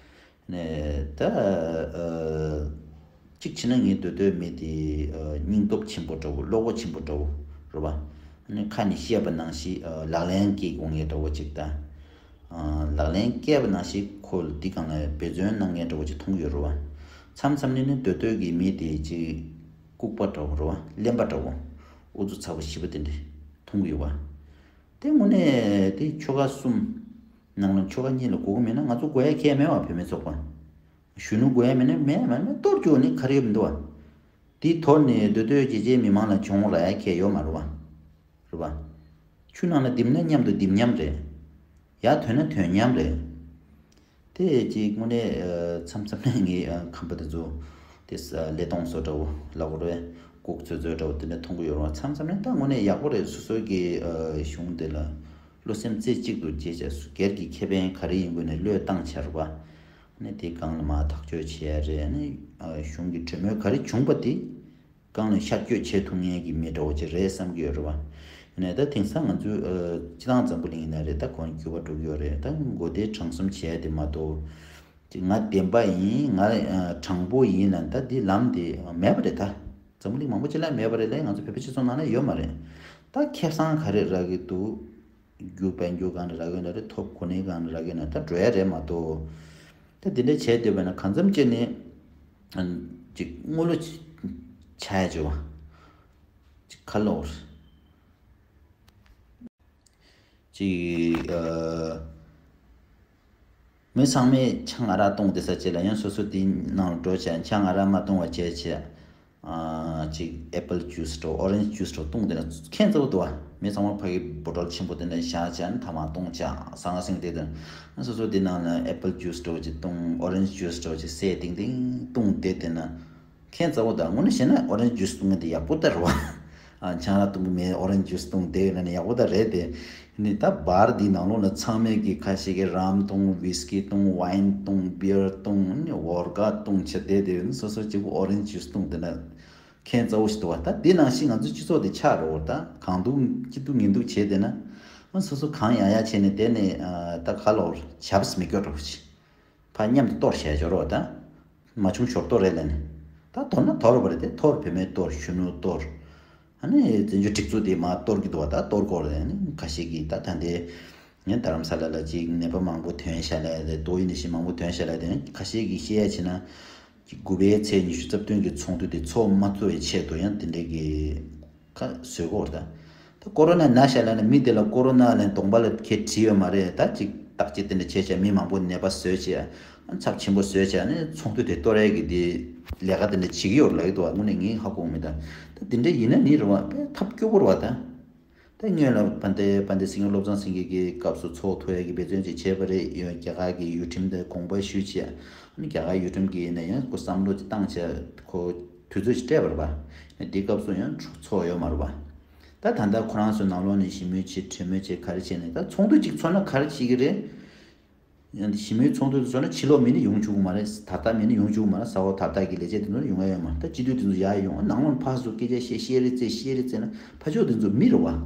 ནས་ད་ཨ་གཅིག་བྱས་ན་ངའི་མདོ་སྟོད་མི་དེ་ཨ་སྙིང་སྟོབས་ཆེན་པོ་འདྲ་བོ་བློ་ཁོག་ཆེན་པོ་འདྲ་བོ་རེད་བ། ནས་ཁ་ནས་བཤད་པ་ནང་བཞིན་ཨ་ལག་ལེན་བཀལ་དགོས་ངེས་འདྲ་བོ་ཅིག་དང་། ཨ་ལག་ལེན་བཀལ་བ་ནང་བཞིན་ཁོ་ལ་འདི་སྒང་ལ་འབད་བརྩོན་གནང་མཁན་འདྲ་བོ་ཅིག་མཐོང་གི་ཡོད་རེད་བ། མཚམས་མཚམས་ནས་ནི་མདོ་སྟོད་ཀྱི་མི་དེ་ཅིག་ལྐུགས་པ་འདྲ་བོ་རེད་བ། གླེན་པ་འདྲ་བོ། ཨུ་ཚུགས་ཚ་བོ་ཞེ་པོ་དེ་འདྲ་མཐོང་གི་ཡོད་བ། དེ་དངོས་གནས་དེ་ཆོལ་ཁ་གསུམ་ནང་ལ་ཆོལ་ཁ་གཉིས་ལ་དགོས་ཀྱི་མེད་ན་ང་ཚོ་དགོས་ཡ་གང་ཡང་མེད་བ། བུད་མེད་ཚོགས་པ། གཞོན་ནུ་དགོས་ཡ་མེད་ན་མེད་མེད་མེད། གཏོར་རྒྱུ་ནི་ག་རེ་ཡོད་མི་འདུག་བ། དེ་དོར་ནས་མདོ་སྟོད་རྒྱལ་གཅེས་མི་མང་ལ་གྱོང་རག་ཡ་གང་ཡང་ཡོད་མ་རེད་བ། རེད་བ། ཆུ་ནང་ལ་ལྡིབ་ན་མཉམ་དུ་ལྡིབ་མཉམ་རེད། ཡར་ཐོན་ན་ཐོན་མཉམ་རེད། དེ་ཅིག་དངོས་གནས་ཨ་མཚམས་མཚམས་ནས་ངའི་ཨ་ཁམས་པ་དེ་ཚོ་དེ་ས་ཀླད་སྟོང་བཟོ་འདྲ་བོ་ལབ་དགོས་རེད། ལྐུགས་ཚོད་ཚོད་འདྲ་བོ་དེ་འདྲ་མཐོང་གི་ཡོད་རེད་བ། མཚམས་མཚམས་ནས་ད་དངོས་གནས་ཡག་པོ་རེད། སོ་སོ་གི་ཨ་གཞུང་དེ་ལ་བློ་སེམས་རྩེ་གཅིག་ཏུ་བྱས་བྱས་སུ་སྒེར་གྱི་ཁེ་ཕན་ག་རེ་ཡིན་དགོས་ནས་བློས་བཏང་བྱས་རེད་བ། ནས་དེ་སྒང་ལ་མར་ཐག་གཅོད་བྱས་རེད། ནས་ཨ་གཞུང་གི་གྲོས་མོལ་ག་རེ་བྱུང་པ་དེ་སྒང་ལ་ཤར་བསྐྱོད་བྱེད་ཐུབ་མཁན་གྱི་མི་འདྲ་བོ་ཅིག་རེད་བསམ་གྱི་ཡོད་རེད་བ། ཡིན་ནའི་ད་དེང་སང་ང་ཚོའི་ཨ་སྤྱི་བཏང་འཛམ་བུ་གླིང་ཡིན་ན་རེད། ད་གོང་འགྱུར་བ་འགྲོ་གི་ཡོད་རེད། ད་མགོ་བདེ་དྲང་གསུམ་བྱས་དེ་མ་གཏོགས་ཅིག་ང་བདེན་པ་ཡིན། ང་ཨ་དྲང་པོ་ཡིན་ལབ་ད་འདི་ལམ་དེ་མེད་པ་རེད། ད་འཛམ་བུ་གླིང་མང་པོ་ཅིག་ལ་མེད་པ་རེད་ལ་ང་ཚོ་བོད་པའི་སྤྱི་ཚོགས་ནང་ལ་ཡོད་མ་རེད། ད་ཁེ་བཟང་ག་རེ་རག་གི་འདུག་རྒྱུ་དཔལ་འབྱོར་སྒང་ནས་རག་གི་ན་རེད། ཐོབ་གོ་གནས་སྒང་ནས་རག་གི་ན་ད་འགྲོ་ཡ་རེད་མ་གཏོགས། ད་དེ་འདྲ་བྱས་བསྡད་པ་ན་གང་འཚམ་ཅིག་ནས་ཨ་ཅིག་དངུལ་ལོ་ཆ་ཡ་བྱེད་བ་ཅིག་ཁ་ལོར་ཅིག་ཨ་མི་ཚང་མས་ཆང་ཨ་རག་བཏུང་བསྡད་ས་ཅིག་ལ་ཡང་སོ་སོ་དེའི་ནང་ལ་འགྲོ་བྱས་ཆང་ཨ་རག་མ་བཏུང་བ་བྱས་བྱས། ཨ་ཅིག་apple juice འདྲ་orange juice འདྲ་བཏུང་བསྡད་ན་ཁྱད་མཚར་པོ་འདུག་བ། མི་ཚང་མ་ཕ་གི་བོ་ཊལ་ཆེན་པོ་དེ་འདྲ་བཞག་བྱས་ཐ་མག་བཏུང་བྱས་ཟང་ཟིང་བསྡད་དེ། སོ་སོ་དེ་ནང་ལ་apple juice འདྲ་ཅིག་བཏུང་orange juice འདྲ་ཅིག་བསྲེས་ཏིང་ཏིང་བཏུང་བསྡད་དེ་ན་ཁྱད་མཚར་པོ་འདུག་དངོས་གནས་བཤད་ན་orange juice བཏུང་མཁན་དེ་ཡག་པོ་ད་རེད་བ། ཨ་ཆང་རག་བཏུང་གི་མེད། orange juice བཏུང་བསྡད་ཡོད་ན་ནི་ཡག་པོ་ད་རེད་དེ། ནི་ད་བར་འདི་ནང་ལོགས་ན་ཚང་མས་ཀྱི་ཁ་ཤས་ཀྱི་རམ་བཏུང་ཝིས་ཀི་བཏུང་ཝའིན་བཏུང་བི་ཡར་བཏུང་ནི་ཝོར་ཀ་བཏུང་བྱས་བསྡད་དེ་ཡོད་ན་སོ་སོ་གཅིག་པུ་orange juice བཏུང་བསྡད་ན། ཁྱད་མཚར་པོ་ཞིག་འདུག་བ། ད་འདི་ནང་བཞིན་ང་ཚོའི་སྤྱི་ཚོགས་འདི་ཆགས་འགྲོ་བར་ད་གང་སྡུག་ཅི་སྡུག་ངན་སྡུག་བྱས་བསྡད་ན། ཨ་སོ་སོ་གང་ཡག་ཡག་བྱས་ནས་བསྡད་ནས་ཨ་ད་ག་ལོར་བྱབས་མི་སྐྱོ་འགྲོ་ཞིག་ཕ་མཉམ་དུ་གཏོར་བྱས་འཇོག་རོགས་ད། མ་བྱུང་ཞོར་གཏོར་རེད་ལབ་ནས། ད་གཏོར་ན་གཏོར་བ་རེད་དེ། གཏོར་བུད་མེད་གཏོར་གཞོན་ནུ་གཏོར། ཨ་ནི་བཙན་བྱོལ་སྒྲིག་འཛུགས་དེ་མ་གཏོར་གྱི་འདུག་བ། ད་གཏོར་དགོས་རེད། ཨ་ནི་ཁ་ཤས་ཀྱིས་ད་ད་ལྟའི་ངས་རྡ་རམ་ས་ལ་ལ་ཅིག་ནད་པ་མང་པོ་ཐོན་ཤག་ལབ་ཡ་དེ་ཏོག་དབྱིབས་ནད་གཞི་མང་པོ་ཐོན་ཤག་ལབ་ཡ་དེ་ཁ་ཤས་ཀྱིས་བཤད་ཡ་བྱས་ན། དགུ་པའི་ཚེས་ཉི་ཤུ་རྩ་བདུན་གྱི་ཚོགས་འདུ་དེ་ཚོགས་མ་ཐུབ་པའི་ཆེད་དུ་ཡང་དེ་འདྲའི་གི་ཁ་བཟོས་གོ་རེད་ད། ད་ཀོ་རོ་ན་ན་ཤག་ལབ་ན་མི་དེ་ལ་ཀོ་རོ་ན་ལབ་གདོང་པ་ལ་ཁྱེད་བྲིས་ཡོད་མ་རེད། ད་ཅིག་བརྟག་དཔྱད་དེ་འདྲ་བྱས་བྱས་མི་མང་པོ་ནད་པ་བཟོས་བྱས་ཚབས་ཆེན་པོ་བཟོས་བྱས་ནས་ཚོགས་འདུ་དེ་གཏོར་ཡས་ཀྱི་དེ་ལས་ཀ་དེ་འདྲ་བྱེད་ཀྱི་ཡོད་རེད་ལབ་ཀྱི་འདུག་བ། དངོས་གནས་ངས་ཧ་གོ་མེད་ད། ད་དེ་འདྲ་ཡིན་ན་ནི་རེད་བ། དཔེ་ཐབས་སྐྱོ་པོ་རེད་བ་ད། ད་སྔོན་ལ་དཔལ་ལྡན་དཔལ་ལྡན་སེང་གེ་བློ་བཟང་སེང་གེ་གི་སྐབས་སུ་ཚོགས་ཐུབ་ཡས་ཀྱི་འབད་བརྩོན་ཅིག་བྱས་པ་རེད། ཡང་རྒྱ་གར་གྱི་ཡུལ་ཁྲིམས་དེ་དགོངས་པ་ཞུས་བྱས། ཨ་ནི་རྒྱ་གར་ཡུལ་ཁྲིམས་ཀྱིས་ཡིན་ན་ཡང་ཁོ་བསམ་བློ་ཅིག་བཏང་བྱས་ཁོ་དུས་ཚོད་ཅིག་སྤྲད་པ་རེད་པ། དེའི་སྐབས་སུ་ཡང་ཚོགས་ཡོད་མ་རེད་པ། ད་ད་ལྟ་ཁོ་རང་ཚོའི་ནང་ལོགས་ནས་ཞི་མོལ་བྱེད་གྲོས་མོལ་བྱེད་ག་རེ་བྱས་ནས་ད་ཚོགས་འདུ་ཅིག་ཚོགས་ན་ག་རེ་བྱེད་ཀྱི་རེད། ཡང་ཞི་མོལ་ཚོགས་འདུ་དེ་ཚོགས་ན་ཕྱི་ལོགས་མི་ནི་ཡོང་བཅུག་གི་མ་རེད། ད་ལྟ་མི་ནི་ཡོང་བཅུག་གི་མ་རེད། ས་འོག་ད་ལྟ་གི་ལས་བྱེད་དེ་ཚོ་ནི་ཡོང་ཡ་ཡོད་མ་རེད། ད་སྤྱི་འཐུས་དེ་ཚོ་ཡར་ཡོང་ནང་ལོགས་ཕར་ཚུར་སྐད་ཆ་བཤད་བཤད་རེས་རྩེ་བཤད་རེས་རྩེ་ན་ཕར་ཕྱོགས་དེ་ཚོ་མི་རེད་བ།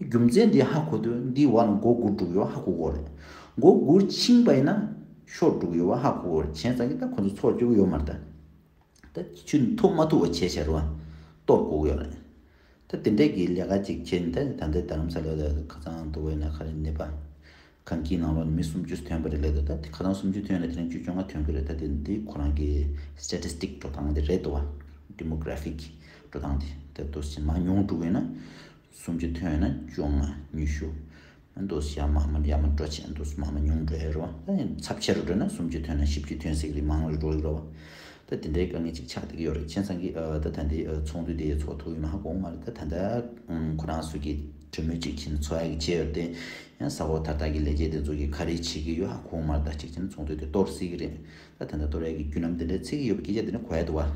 རྒྱུ་མཚན་འདི་ཧ་གོ་དུས་འདི་བར་ལ་མགོ་སྒུར་འགྲོ་གི་ཡོད་ཧ་གོ་གི་རེད། མགོ་སྒུར་ཕྱིན་པ་ཡིན་ན་ཤོར་འགྲོ་གི་ཡོད་ཧ་གོ་གི་རེད། བྱས་ཙང་གི་ད་ཁོ་ཚོ་ཚོགས་བཅུག་གི་ཡོད་མ་རེད་ད། ད་ཆུ་ཐུབ་མ་ཐུབ་པ་བྱས་བྱས་རེད་བ། གཏོར་དགོས་ཀྱི་ཡོད་རེད། ད་དེ་འདྲས་ཀྱི་ལས་ཀ་ཅིག་བྱས་ནས་ད་ད་ལྟའི་རྡ་རམ་ས་ལ་ལ་ཁ་སང་དུ་བས་ན་ཁ་རེ་ནད་པ་གང་གི་ནང་ལོགས་ནས་མི་སུམ་ཅུ་ཐོན་པ་རེད་ལབ་འདུག་ད་དེ་ཁ་སང་སུམ་ཅུ་ཐོན་ན་དེ་རིང་བཅུ་བཅོ་ལྔ་ཐོན་གི་རེད། ད་དེ་འདི་ཁོ་རང་གི་སི་ཊེ་ཊི་སི་ཊིག་འགྲོ་སྟངས་དེ་རེད་འདུག་བ། ཌི་མོ་གྷ་ར་ཕིག་འགྲོ་སྟངས་དེ་ད་དུ་ཞིག་མ་ཉུང་འགྲོ་གི་ན། སུམ་ཅུ་ཐོན་ན་བཅོ་ལྔ་ཉི་ཤུ། འདུག་ཡ་མ་མ་ཡ་མ་འགྲོ་ཆེ་འདུག་མ་མ་ཉུང་འགྲོ་ཡ་རོ། ད་ཡང་ཚབས་ཆེ་རུ་འགྲོ་ན་སུམ་ཅུ་ཐོན་ན་བཞི་བཅུ་ཐོན་སྲིད་རེད། མང་རུ་འགྲོ་ཡི་རོ། ད་དེ་འདྲའི་དཀའ་ངལ་ཅིག་ཆགས་བསྡད་ཀྱི་ཡོད་རེད། བྱས་ཙང་གི་ཨ་ད་ད་འདི་ཨ་ཚོགས་འདུ་དེ་ཚོགས་ཐུབ་ཡོད་མ་ཧ་གོ་མ་རེད། ད་ད་ད་ཁོ་རང་ཚོ་གི་གྲོས་མོལ་ཅིག་བྱས་ནས་ཚོགས་ཡ་གི་བྱས་ཡོད་དེ། ཡང་ས་འོག་ད་ལྟ་གི་ལས་བྱེད་དེ་ཚོ་གི་ག་རེ་བྱེད་ཀྱི་ཡོད་ཧ་གོ་མ་རེད། ད་ཅིག་བྱས་ན་ཚོགས་འདུ་དེ་གཏོར་སྲིད་ཀྱི་རེད། ད་ད་ད་གཏོར་ཡ་གི་རྒྱུ་ལམ་དེ་འདྲ་འཚོལ་གྱི་ཡོད་པ་སྐད་ཆ་དེ་འདྲ་གོ་ཡ་འདུག་བ།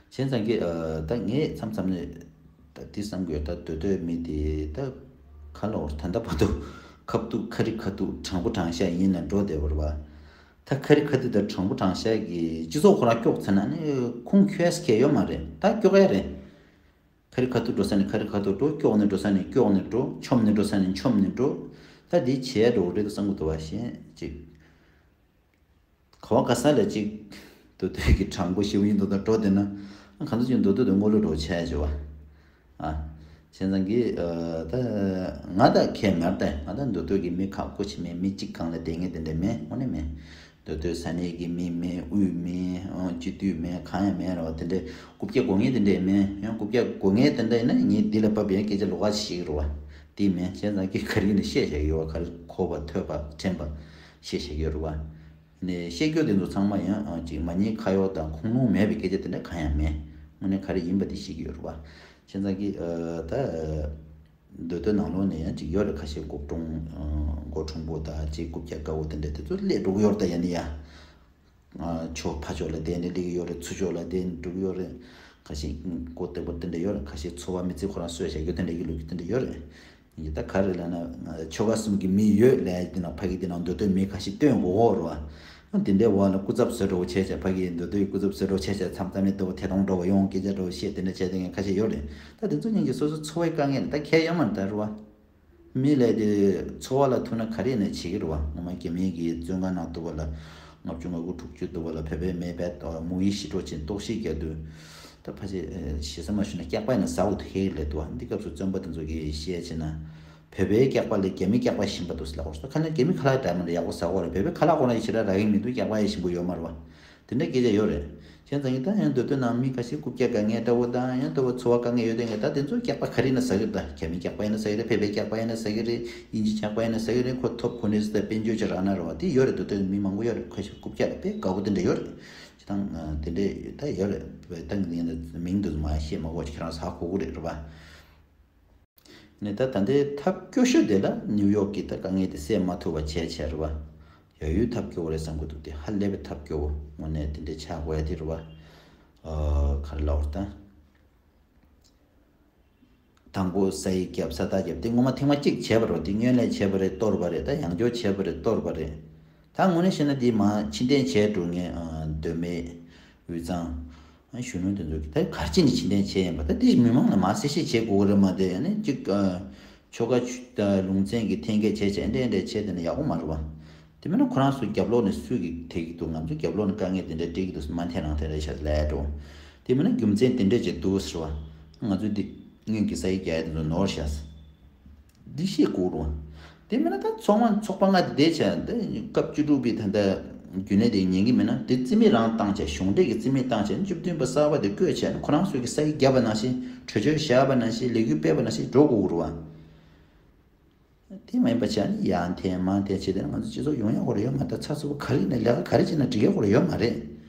བྱས་ཙང་གི་ཨ་ད་ངས་མཚམས་མཚམས་ནས་ད་འདི་བསམ་གྱི་ཡོད། ད་སྡོད་སྡོད་མི་དེ་ད་ག་ལ་འོར་ད་ལྟ་བར་དུ་ ཁ་ཐུག་ཁ་རི་ཁ་ཐུག་དྲང་པོ་དྲང་བཞག་ཡིན་ན་འགྲོ་བདེ་བོ་རེད་བ། ད་ཁ་རི་ཁ་ཐུག་དང་དྲང་པོ་དྲང་བཞག་གི་སྤྱི་ཚོགས་ཁོ་རང་སྐྱོག་ཚར་ན་ནི་ཁུངས་འཁྱོལ་ས་གང་ཡང་ཡོད་མ་རེད། ད་སྐྱོག་ཡ་རེད། ཁ་རི་ཁ་ཐུག་འགྲོ་ས་ནས་ཁ་རི་ཁ་ཐུག་འགྲོ། སྐྱོག་ནས་འགྲོ་ས་ནས་སྐྱོག་ནས་འགྲོ། མཆོང་ནས་འགྲོ་ས་ནས་མཆོང་ནས་འགྲོ། ད་འདི་བྱས་འགྲོ་གི་རེད་བསམ་གི་འདུག་བ། གཞན་ཅིག་ག་བ་ག་ས་ལ་ཅིག་མདོ་སྟོད་ཀྱི་དྲང་པོ་ཞེ་པོ་ཡིན་མདོག་མདོག་འགྲོ་བསྡད་ན། གང་ཚོད་ཅིག་མདོ་སྟོད་དུ་སྔོན་ལོག་འགྲོ་བྱས་བྱས་བ། ཨ། བྱས་ཙང་གི་ཨ། ད་ང་ད་ཁས་མེད་ད། ང་ད་མདོ་སྟོད་ཀྱི་མི་ཁག་པོ་ཅིག་མེད། མི་གཅིག་སྒང་ལ་བསྡད་མཁན་དེ་འདྲ་མེད། དངོས་གནས་མེད། མདོ་སྟོད་ས་གནས་ཀྱི་མི་མེད། དབུས་མེད། ཨོ། སྤྱི་འཐུས་མེད། གང་ཡང་མེད་རེད་བ། དེ་འདྲའི་རྐུབ་བཀྱག་དགོས་ངེས་དེ་འདྲ་མེད། ཡང་རྐུབ་བཀྱག་དགོས་ངེས་དེ་འདྲ་ཡིན་ན་ངས་འདི་ལ་བབས་པའི་སྐད་ཆ་ལོགས་ཀ་ཞིག་རེད་བ། དེ་མེད། བྱས་ཙང་གི་ག་རེ་ཡིན་ན་བཤད་བཞག་གི་ཡོད་བ། ག་རེ་གོ་བ་ཐོས་པ་དྲན་པ་བཤད་བཞག་གི་ཡོད་རེད་བ། ནས་བཤད་རྒྱུ་དེ་ཚོ་ཚང་མ་ཡང་ཨ། ཅིག་མ་ཉེས་ཁ་གཡོག་དང་ཁུངས་ལུང་མེད་པའི་སྐད་ཆ་དེ་འདྲ་གང་ཡང་མེད། དངོས་གནས་ག་རེ་ཡིན་པ་དེ་བཤད་ཀྱི་ཡོད་རེད་བ། བྱས་ཙང་གི་ཨ། ད་མདོ་སྟོད་ནང་ལོགས་ནས་ཡང་ཅིག་ཡོད་རེད། ཁ་ཤས་འགོ་གྲོང་ཨ། འགོ་གྲོང་པོ་དང་ཅིག་རྐུབ་བཀྱག་དཀར་པོ་དེ་འདྲ་དེ་ཚོ་སླེབས་འགྲོ་གི་ཡོད་རེད། ད་ཡིན་ན་ཡང་ཨ། ཕྱོགས་ཕ་ཕྱོགས་ལ་བསྡད་ནས་སླེབས་ཀྱི་ཡོད་རེད། ཚུར་ཕྱོགས་ལ་བསྡད་ནས་འགྲོ་གི་ཡོད་རེད། ཁ་ཤས་མགོ་བཏེགས་པ་དེ་འདྲ་ཡོད་རེད། ཁ་ཤས་འཚོ་བ་མི་ཚེ་ཁོ་རང་གསོས་བཞག་རྒྱུ་དེ་འདྲ་ཡི་ལོ་རྒྱུས་དེ་འདྲ་ཡོད་རེད། ཡིན་ད་ག་རེ་ལབ་ན་ཆོལ་ཁ་གསུམ་གྱི་མི་ཡོད་ལབ་ཡ་དེ་ནང་ཕ་གི་དེ་ནང་མདོ་སྟོད་མི་ཁ་ཤས་བཏོན་དགོས་ཀྱི་ཡོད་རེད་བ། དེ་འདྲའི་འོག་ལ་སྐུ་ཚབ་བཟོ་འདྲ་བོ་བྱས་བྱས། ཕ་གིའི་མདོ་སྟོད་ཀྱི་སྐུ་ཚབ་བཟོ་འདྲ་བོ་བྱས་བྱས། མཚམས་མཚམས་ནས་ལྟ་བུ་ཐད་གཏོང་འདྲ་བོ་ཡོང་སྐད་ཆ་འདྲ་བོ་བཤད། དེ་འདྲ་བྱས་དེ་ངས་ཁ་ཤས་ཡོད་རེད། ད་དེ་ཚོ་གཉིས་ཀྱི་སོ་སོ་འཚོ་བའི་དཀའ་ངལ་ད་གལ་ཡོད་མ་རེད་ད་རེད་བ། མི་ལབ་དེ་འཚོ་བ་ལ་ཐུག་ན་ག་རེ་ཡིན་ན་བྱེད་ཀྱི་རེད་བ། ངོ་མ་རྒྱ་མི་གི་བཙོན་ཁང་ནང་དུ་བ་ལ་ལྔ་བཅུ་ང་དགུ་དྲུག་ཅུ་དུ་བ་ལ་བོད་པའི་མི་བས་མུ་ཡི་ཞི་འགྲོ་ཆེན་ལྟོགས་ཤི་རྒྱག་དུས། ད་ཕལ་ཆེར་ཞེ་ས་མ་ཞུ་ན་སྐྱག་པ་ཡིན་ན་ཟ་འོ་དུ་ཧེ་ལས་དུ་བ། འདི་སྐབས་སུ་བཙོན་པ་དེ་ཚོ་གིས་བཤད་བྱས་ན། བོད་པའི་སྐྱག་པ་ལས་རྒྱ་མི་སྐྱག་པ་ཞིམ་པ་འདུག་ཟེར་ལབ་འོ། ཁ་ན་རྒྱ་མི་ཁ་ལག་འདྲ་མི་འདྲ་ཡག་པོ་ཟ་གོ་རེད། བོད་པའི་ཁ་ལག་ཁོ་ན་ཡི་ཞེ་དྲག་རག་གི་མི་འདུག་སྐྱག་པ་ཡི་ཞིམ་པོ་ཡོད་མ་རེད་བ། དེ་འདྲའི་སྐད་ཆ་ཡོད་རེད། བྱས་ཙང་ཡིན་ད་ཡང་མདོ་སྟོད་ནང་མི་ཁ་ཤས་རྐུབ་བཀྱག་དཀའ་ངལ་འདྲ་བོ་དང་ཡང་ལྟ་བུ་འཚོ་བ་དཀའ་ངལ་ཡོད་དེ་ངས་ད་དེ་ཚོ་སྐྱག་པ་ག་རེ་ཡིན་ན་ཟ་གི་རེད། ད་རྒྱ་མི་སྐྱག་པ་ཡིན་ན་ཟ་གི་རེད། བོད་པའི་སྐྱག་པ་ཡིན་ན་ཟ་གི་རེད། དབྱིན་ཇི་སྐྱག་པ་ཡིན་ན་ཟ་གི་རེད། ཁོ་ཐོབ་ཁོ་ནས་ཟ་དཔལ་འབྱོར་ཅིག་རག་ན་རེད་བ། དེ་ཡོད་རེད། མདོ་སྟོད་མི་མང་པོ་ཡོད་རེད། ཁ་ཤས་རྐུབ་བཀྱག་ལ་དཔེ་དགའ་པོ་དེ་འདྲ་ཡོད་རེད། ཅི་དང་དེ་འདྲ་ད་ཡོད་རེད། བོད་ད་ངས་ད་མིང་དེ་ཚོ་མ་ཤེས་མ་གོ་ཁྱེད་རང་ཟ་གོ་གི་རེད་རེད་བ། ནས་ད་ད་ལྟའི་ཐབས་སྐྱོ་ཤོས་དེ་ལ་ནིའུ་ཡོག་གི་ད་དཀའ་ངལ་དེ་སེལ་མ་ཐུབ་པ་བྱས་བྱས་རེད་བ། ཡ་ཡུལ་ཐབས་སྐྱོ་བོ་རེད་བསམ་གི་འདུག་དེ་ཧ་ལས་པའི་ཐབས་སྐྱོ་བོ་དངོས་གནས་དེ་འདྲའི་ཆགས་དགོས་ཡ་དེ་རེད་བ། ཨ། ག་རེ་ལབ་དགོས་རེད་ད། དང་པོ་ས་ཡིག་བརྒྱབ། ས་རྟགས་བརྒྱབ། དེ་ངོ་མ་ཐེངས་མ་གཅིག་བྱས་པ་རེད་བ། དེ་སྔོན་ལས་བྱས་པ་རེད། གཏོར་བ་རེད། ད་ཡང་བསྐྱར་བྱས་པ་རེད། གཏོར་བ་རེད། ད་དངོས་གནས་བཤད་ན་འདི་མ་ཕྱིར་འཐེན་བྱས་འགྲོ་མཁན་ཨ། མདོ་སྨད་དབུས་གཙང་གཞོན་ནུ་དེ་ཚོ་གིས་ད་ག་རེ་བྱས་ནས་ཕྱིར་འཐེན་བྱས་ཡིན་པ། ད་འདི་མི་མང་ལ་མར་གསལ་བཤད་བྱེད་དགོས་ཀྱི་རེད་མ་གཏོགས། ཨ་ནི་གཅིག་ཨ། ཆོལ་ཁ་ཆུ་ད་ལུང་ཚན་གྱི་འཐེན་འཁྱེར་བྱས་བྱས་འདྲ་འདྲ་བྱས་དེ་ནི་ཡག་པོ་མ་རེད་བ། དེ་མིན་ན་ཁོ་རང་ཚོ་རྒྱབ་ལོགས་ནས་སུས་ཀྱིས་དེད་ཀྱི་འདུག་ང་ཚོ་རྒྱབ་ལོགས་ནས་དཀའ་ངལ་དེ་འདྲ་སྤྲད་ཀྱི་འདུག་མ་འཐེན་རང་འཐེན་རེད་ཤག་ལབ་འགྲོ། དེ་མིན་ན་རྒྱུ་མཚན་དེ་འདྲ་ཅིག་འདུག་ཟེར་བ། ང་ཚོས་འདི་སྔོན་གྱི་ས་ཡིག་རྒྱག་ཡ་དེ་ཚོ་ནོར་ཤག་འདི་ཤེས་དགོས་རེད་བ། དེ་མིན་ན་ད་ཚོགས་མ་ཚོགས་པ་ལྔ་དེ་བསྡད་བྱས་ད་སྐབས་བཅུ་དྲུག་པའི་ད་ལྟ་རྒྱུན་ལས་དེ་ཉན་གི་མིན་ན། དེ་རྩིས་མེད་རང་བཏང་བྱས། གཞུང་འབྲེལ་གྱི་རྩིས་མེད་བཏང་བྱས། བཅུ་བདུན་པ་གསར་པ་དེ་བསྐོས་བྱས་ནས་ཁོ་རང་ཚོས་ཀྱི་ས་ཡིག་བརྒྱབ་པ་ནང་བཞིན་གྲོས་ཆོད་བཞག་པ་ནང་བཞིན་ལས་འགུལ་སྤེལ་བ་ནང་བཞིན་འགྲོ་དགོས་རེད་བ། དེ་མ་ཡིན་པ་བྱས་ནས་ཡར་འཐེན་མར་འཐེན་བྱས་ཏེ་ང་ཚོ་སྤྱི་ཚོགས་ཡོང་ཡག་ཁོ་རང་ཡོད་མ་རེད། ད་ཚགས་ཚུད་པོ་ག་རེ་ཡིན་ན་ལས་ཀ་ག་རེ་བྱས་ན་འགྲིག་ཡག་ཁོ་རང་ཡོད་མ་རེད།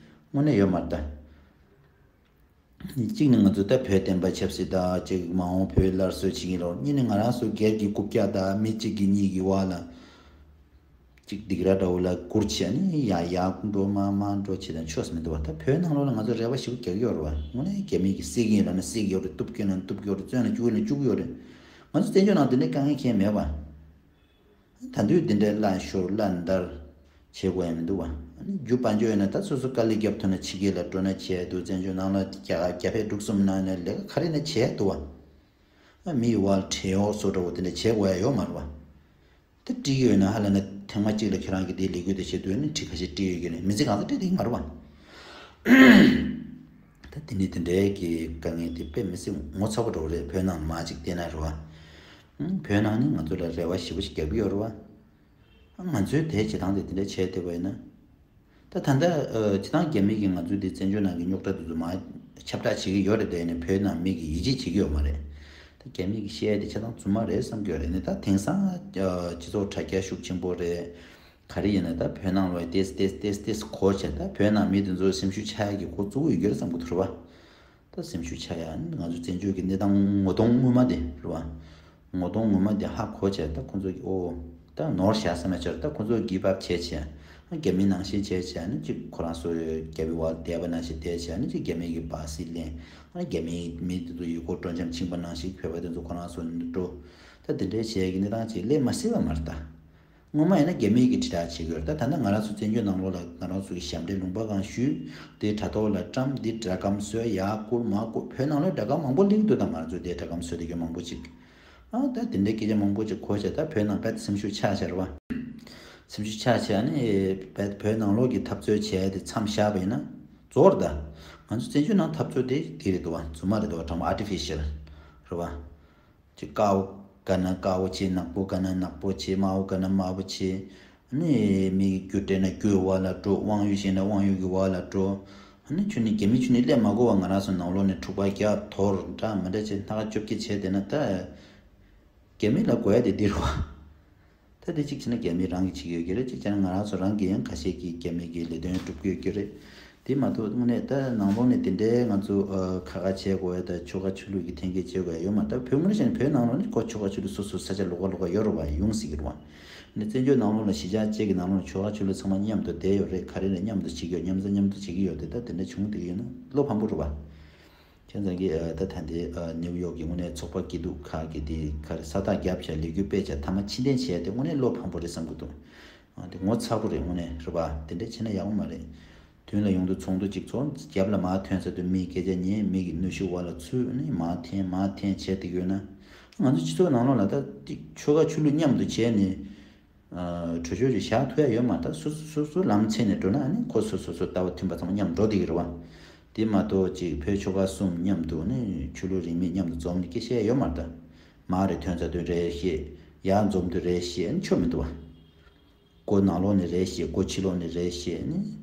དངོས་གནས་ཡོད་མ་རེད་ད། གཅིག་ནི་ང་ཚོ་ད་བོད་བསྟན་པ་ཆབ་སྲིད་དང་གཅིག་མ་འོངས་བོད་སླར་གསོ་བྱེད་ཀྱི་ཡིན་ལབ། གཉིས་ནི་ང་རང་ཚོ་སྒེར་གྱི་རྐུབ་བཀྱག་དང་མི་གཅིག་གིས་གཉིས་ཀྱི་བར་ལ་གཅིག་སྡིགས་ར་འདྲ་བོ་ལ་བསྐུར་བྱས་ནས་ཡར་ཡར་འགྲོ་མར་མར་འགྲོ་བྱེད་དང་ཆོས་མི་འདུག་བ། ད་བོད་ནང་ལོགས་ལ་ང་ཚོ་རེ་བ་ཞེ་པོ་རྒྱག་གི་ཡོད་རེད་བ། དངོས་གནས་རྒྱ་མི་གིས་བསད་ཀྱི་ཡིན་ལབ་ན་བསད་ཀྱི་ཡོད་རེད། གཏུབ་ཀྱི་ཡོད་ན་གཏུབ་ཀྱི་ཡོད་རེད། བཙོན་ལ་བཅུག་ཡོད་ན་བཅུག་གི་ཡོད་རེད། ང་ཚོ་བཙན་བྱོལ་ནང་དེ་འདྲའི་དཀའ་ངལ་གང་ཡང་མེད་པ། ད་དུང་འདི་འདྲའི་བླ་ཤོར་བླ་འདར་བྱེད་དགོས་ཡ་མི་འདུག་བ། ཨ་ནི་རྒྱུ་དཔལ་འབྱོར་ཡོད་ན་ད་སོ་སོ་དཀའ་ལས་རྒྱབ་ཐུབ་ན་ཕྱི་རྒྱལ་ལ་འགྲོ་ན་བྱས་འདུག་བཙན་བྱོལ་ནང་ལ་རྒྱ་རྒྱ་བལ་འབྲུག་གསུམ་ནང་ནས་ལས་ཀ་ག་རེ་ཡིན་ན་བྱས་འདུག་བ། ཨ་མི་ཡི་བར་བྲལ་འོག་སོགས་འདྲ་བོ་དེ་འདྲ་བྱེད་དགོས་ཡ་ཡོད་མ་རེད་བ། དེ་བྲིས་ཡོད་ན་ཧ་ལས་ན་ཐེངས་མ་གཅིག་ལ་ཁྱེད་རང་གིས་དེའི་ལས་འགུལ་དེ་བྱེད་འདོད་ན་ཁྲི་ཁ་ཤས་བྲིས་ཡོད་ཀྱི་རེད། མི་ཚེ་གང་ས་བྲིས་བསྡད་ཀྱི་མ་རེད་བ། ད་དེ་ནི་དེ་འདྲའི་གི་དཀའ་ངལ་དེ་དཔེ་མི་སྲིད་ངོ་ཚ་པོ་འདྲ་བོ་རེད། བོད་ནང་ལ་མར་ཅིག་བལྟས་ན་རེད་བ། ཨང་། བོད་ནང་ནི་ང་ཚོ་ལ་རེ་བ་ཞེ་པོ་ཞིག་རྒྱག་གི་ཡོད་རེད་བ། ང་ཚོའི་དེའི་བྱེད་སྟངས་དེ་དེ་འདྲ་བྱས་བསྡད་པ་ཡིན་ན། ད་ད་ལྟ་ཨ་སྤྱིར་བཏང་རྒྱ་མི་གིས་ང་ཚོའི་དེ་བཙན་བྱོལ་ནང་གི་རྙོག་དྲ་དེ་ཚོ་མར་ཁྱབ་བསྒྲགས་བྱེད་ཀྱི་ཡོད་རེད་དེ། ཡིན་ནའི་བོད་ནང་མི་གིས་ཡིད་ཆེས་བྱེད་ཀྱི་ཡོད་མ་རེད། ད་རྒྱ་མི་གིས་བཤད་ཡ་དེ་ཆ་ཚང་རྫུན་མ་རེད་བསམ་གྱི་ཡོད་རེད། ནི་ད་དེང་སང་ཨ་སྤྱི་ཚོགས་དྲ་རྒྱ་ཤུགས་ཆེན་པོ་རེད། ག་རེ་ཡིན་ན་ད་བོད་ནང་ལོགས་ཏེས་ཏེས་ཏེས་ཏེས་གོ་བྱས། ད་བོད་ནང་མི་དེ་ཚོ་སེམས་ཤུགས་ཆག་ཡ་གི་འགོ་བཙུགས་ཡོད་ཀྱི་རེད་བསམ་གྱི་འདུག་རེད་བ། ད་སེམས་ཤུགས་ཆག་ཡ་ནི་ང་ཚོ་བཙན་བྱོལ་གྱི་གནས་སྟངས་ངོ་གདོང་ངོ་མ་དེ་རེད་བ། ངོ་གདོང་ངོ་མ་དེ་ཧ་གོ་བྱས། ད་ཁོ་ཚོ་གི་ཨོ་ད་ནོར་བཞག་བསམ་ཡ་ཆགས། ད་ཁོ་ཚོ་གིབ་ཨབ་བྱས་བྱས། རྒྱ་མི་ནང་བཞིན་བྱས་བྱས་ནས་ཅིག་ཁོ་རང་ཚོ་རྒྱ་མི་བར་བསྡད་པ་ནང་བཞིན་བསྡད་བྱས་ནས་ཅིག་རྒྱ་མི་གི་པ་སི་ལེན། རྒྱ་མི་མི་དེ་ཚོ་ཡུལ་སྐོར་སྤྲོ་འཆམ་ཕྱིན་པ་ནང་བཞིན་བོད་པ་དེ་ཚོ་ཁོ་རང་ཚོ་འགྲོ། ད་དེ་འདྲའི་བྱས་ཀྱི་གནས་སྟངས་ཅིག་སླེབས་མ་སྲིད་པ་མ་རེད་ད། སྔོན་མ་ཡིན་ན་རྒྱ་མི་གི་དྲིལ་བསྒྲགས་བྱེད་ཀྱི་ཡོད་རེད། ད་ད་ལྟ་ང་རང་ཚོ་བཙན་བྱོལ་ནང་ལོགས་ལ་ང་རང་ཚོ་གི་ཞབས་འདྲེན་ལུང་པ་གང་ཞུས། དེ་དྲ་ཐོག་ལ་བཀྲམ། དེ་སྒྲ་སྒམ་བཟོས། ཡར་བསྐུར་མར་བསྐུར། བོད་ནང་ལོགས་སྒྲ་སྒམ་མང་པོ་སླེབས་འདུག་ད་ང་རང་ཚོ་དེ་སྒྲ་སྒམ་བཟོས་བསྡད་ཀྱི་མང་པོ་ཅིག་ཨ་ད་དེ་འདྲའི་སྐད་ཆ་མང་པོ་ཅིག་གོ་བྱས། ད་བོད་ནང་དཔེ་སེམས་ཤུགས་ཆག་ཆག་རེད་བ། སེམས་ཤུགས་ཆག་ཆག་ནི་བོད་བོད་ནང་ལོགས་ཀྱི་འཐབ་རྩོད་བྱས་ཏེ་མཚམས་བཞག་པ་ཡིན་ན་རྫོགས་རེད་ད། ང་ཚོ་བཙན་བྱོལ་ནང་འཐབ་རྩོད་དེ་དེ་རེད་འདུག་བ། རྫུན་མ་རེད་འདུག་བ། དྲང་མོ་ཨར་ཊི་ཕི་ཤལ་རེད་བ། ཅིག་དཀར་པོ་དགའ་ན་དཀར་པོ་བྱེད། ནག་པོ་དགའ་ན་ནག་པོ་བྱེད། དམར་པོ་དགའ་ན་དམར་པོ་བྱེད། ཨ་ནི་མི་རྒྱུ་སྤྲད་ན་རྒྱུའི་འོག་ལ་འགྲོ། དབང་ཡོད་བྱས་ན་དབང་ཡོད་ཀྱི་འོག་ལ་འགྲོ། ཨ་ནི་ཁྱོད་ནི་རྒྱ་མི་ཁྱོད་ནི་སླེབས་མ་དགོས་པ་ང་རང་ཚོ་ནང་ལོགས་ནས་འཁྲུག་པ་རྒྱག་དོར་འདྲ་མི་འདྲ་བྱས་སྣ་ཁ་བཅོ་བརྒྱད་བྱས་བསྡད་ན་ད། རྒྱ་མི་ལ་དགོས་ཡ་དེ་འདི་རེད་བ། ད་དེ་གཅིག་བྱས་ན་རྒྱ་མི་རང་གིས་བྱེད་ཀྱི་ཡོད་ཀྱི་རེད། གཅིག་བྱས་ན་ང་རང་ཚོ་རང་གིས་ཡང་ཁ་ཤས་ཀྱིས་རྒྱ་མི་གི་ལས་དོན་སྒྲུབ་ཀྱི་ཡོད་ཀྱི་རེད། དེ་མ་གཏོགས་དངོས་གནས་ད་ནང་ལོགས་ནས་དེ་འདྲའི་ང་ཚོ་ཨ་ཁ་ཁ་བྱེད་དགོས་ཡ་ད་ཆོལ་ཁ་ཆོས་ལུགས་ཀྱི་འཐེན་འཁྱེར་བྱེད་དགོས་ཡ་ཡོད་མ་རེད། ད་བོད་དངོས་གནས་བྱས་ན་བོད་ནང་ལོགས་ནས་ཁོ་ཆོལ་ཁ་ཆོས་ལུགས་སོ་སོ་ས་ཆ་ལོགས་ཀ་ལོགས་ཀ་ཡོད་རེད་བ། ཡོང་སྲིད་ཀྱི་རེད་བ། ནས་བཙན་བྱོལ་ནང་ལོགས་ལ་གཞིས་ཆགས་གཅིག་གི་ནང་ལོགས་ནས་ཆོལ་ཁ་ཆོས་ལུགས་ཚང་མ་མཉམ་དུ་བསྡད་ཡོད་རེད། ག་རེ་ལ་མཉམ་དུ་བྱེད་ཀྱི་ཡོད། མཉམ་ཟ་མཉམ་དུ་བྱེད་ཀྱི་ཡོད་དེ། ད་དེ་འདྲ་བྱུང་བསྡད་ཀྱི་ཡོད་ན་བློ་ཕམ་པོ་རེད་བ། ཁྱེད་ཚང་གིས་ཨ་ད་ད་ལྟའི་ཨ་ནིའུ་ཡོག་གི་དངོས་གནས་ཚོགས་པ་སྐྱིད་སྡུག་ཁག་གི་དེ་ག་རེ་ས་རྟགས་བརྒྱབ་བྱས་ལས་འགུལ་སྤེལ་བྱས་མཐའ་མ་ཕྱིར་འཐེན་བྱས་ཏེ་དངོས་གནས་བློ་ཕམ་པོ་རེད་བསམ་གྱི་འདུག་ཨ་དེ་ངོ་ཚ་པོ་རེད་དངོས་གནས་རེད་པ། དེ་འདྲ་བྱས་ན་ཡག་པོ་མ་རེད། མདུན་ལ་ཡོང་དུས་ཚོགས་འདུ་གཅིག་ཚོགས། རྒྱབ་ལ་མར་ཐོན་ཚར་དུས་མིའི་སྐད་ཆ་ཉན། མི་གི་གནོན་ཤུགས་འོག་ལ་ཚུད་ནས་མར་འཐེན་མར་འཐེན་བྱས་བསྡད་ཡོད་ན། ང་ཚོ་སྤྱི་ཚོགས་ནང་ལོགས་ལ་ད་ཅིག་ཆོལ་ཁ་ཆོས་ལུགས་མཉམ་དུ་བྱས་ནས། ཨ་གྲོས་ཆོད་ཅིག་བཞག་ཐུབ་ཡ་ཡོད་མ་རེད། སོ་སོ་སོ་སོ་ལམ་འཚོལ་ནས་འགྲོ་ན་ཨ་ནི་ཁོ་སོ་སོ་སོ་ལྟ་བ་མཐུན་པ་ཚང་མ་མཉམ་འགྲོ་བསྡད་ཀྱི་རེད་བ། དེ་མ་གཏོགས་ཅིག་བོད་ཆོལ་ཁ་གསུམ་མཉམ་དུ་ནི་ཆོས་ལུགས་རིས་མེད་མཉམ་དུ་འཛོམས་ནས་སྐད་བཤད་ཡ་ཡོད་མ་རེད་ད། མར་རེ་ཐོན་ཚར་དུས་རེ་བཤད། ཡར་འཛོམས་དུས་རེ་བཤད། ཨ་ནི་ཆོ་མི་འདུག་བ། སྒོ་ནང་ལོགས་ནས་རེ་བཤད། སྒོ་ཕྱི་ལོགས་ནས་རེ་བཤད། ཨ་ནི་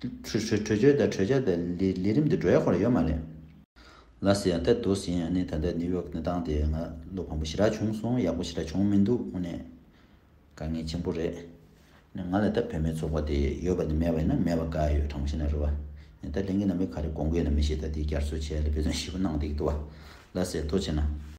གྲོས་གྲོས་གྲོས་ཆོད་དང་གྲོས་འཆར་དང་ལས་ལས་རིམ་དེ་འགྲོ་ཡ་ཁོ་རང་ཡོད་མ་རེད། ལགས་སེ། ཡང་ལྟ་འདུག་ཟིན། ཨ་ནི་ད་ལྟ་ནིའུ་ཡོག་གནས་སྟངས་དེ་ང་བློ་ཕམ་པོ་ཞེ་དྲག་བྱུང་སོང་། ཡག་པོ་ཞེ་དྲག་བྱུང་མི་འདུག་དངོས་གནས་དཀའ་ངལ་ཆེན་པོ་རེད། ནི་ང་ལ་ད་བུད་མེད་ཚོགས་པ་དེ་ཡོད་པ་ནི་མེད་པ་ཡིན་ན་མེད་པ་དགའ་ཡོད། དྲང་པོ་བཤད་ན་རེད་བ། ནི་ད་ལྷན་རྒྱས་རྣམ་པས་ག་རེ་དགོངས་ཀྱི་ཡོད་ན་མི་ཤེས། ད་དེ་བསྐྱར་གསོ་བྱས་ལ་འབད་བརྩོན་ཞིབ་པོ་གནང་བསྡད་ཀྱི་འདུག་བ། ལགས་སེ། ཐུགས་རྗེ་གནང་།